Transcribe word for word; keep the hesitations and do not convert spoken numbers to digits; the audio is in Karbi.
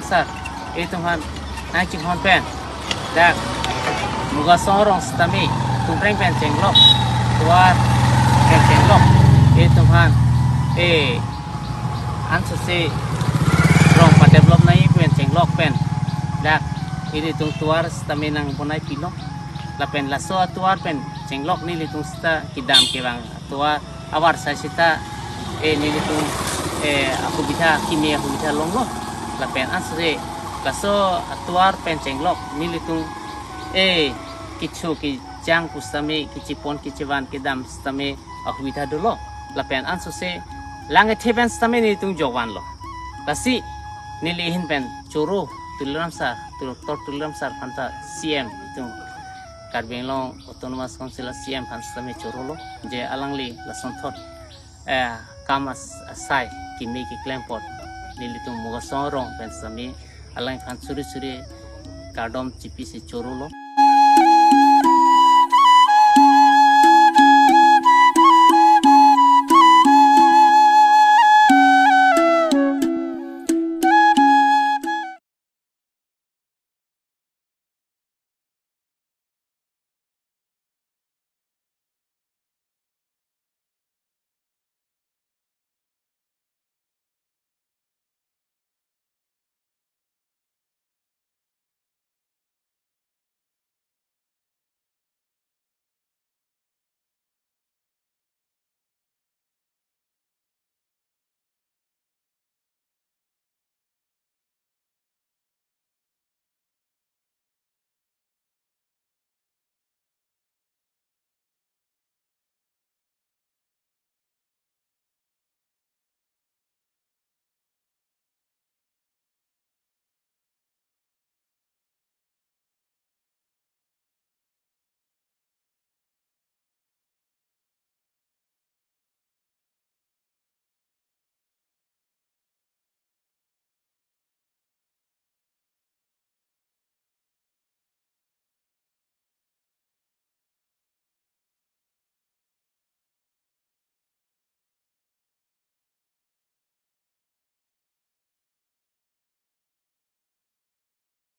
Sir, itum aphan nangchinghon pen dak Mugasong arong sitame Tumpreng pen chenglok, tovar pen chenglok, itum aphan e ansose rong padevelop nangji pen chenglok pen dak ilitum tovar sitame nangbonaipilong. Lapen laso atovar pen chenglok nelitum sita kedam kevang atovar avarsai sita e nelitum e ahubidha, keme ahubidha longlo. Lapen ansose laso atovar pen chenglok nelitum e kecho kejang pu sitame, kechepon kechevan kedam sitame ahubidha dolo. Lapen ansose lang kethe pen sitame nelitum jokvanlo. Lasi neli ahin pen choro Tuliram Sir, Doctor Tuliram Sir aphan ta C M itum Karbi Anglong Autonomous Council a C M aphan sitame chorolo, je alangli lasonthot eh kam as-, asai keme keklem apot nelitum Mugasong arong pen sitame alangphan suri suri kardom chipisi chorolo.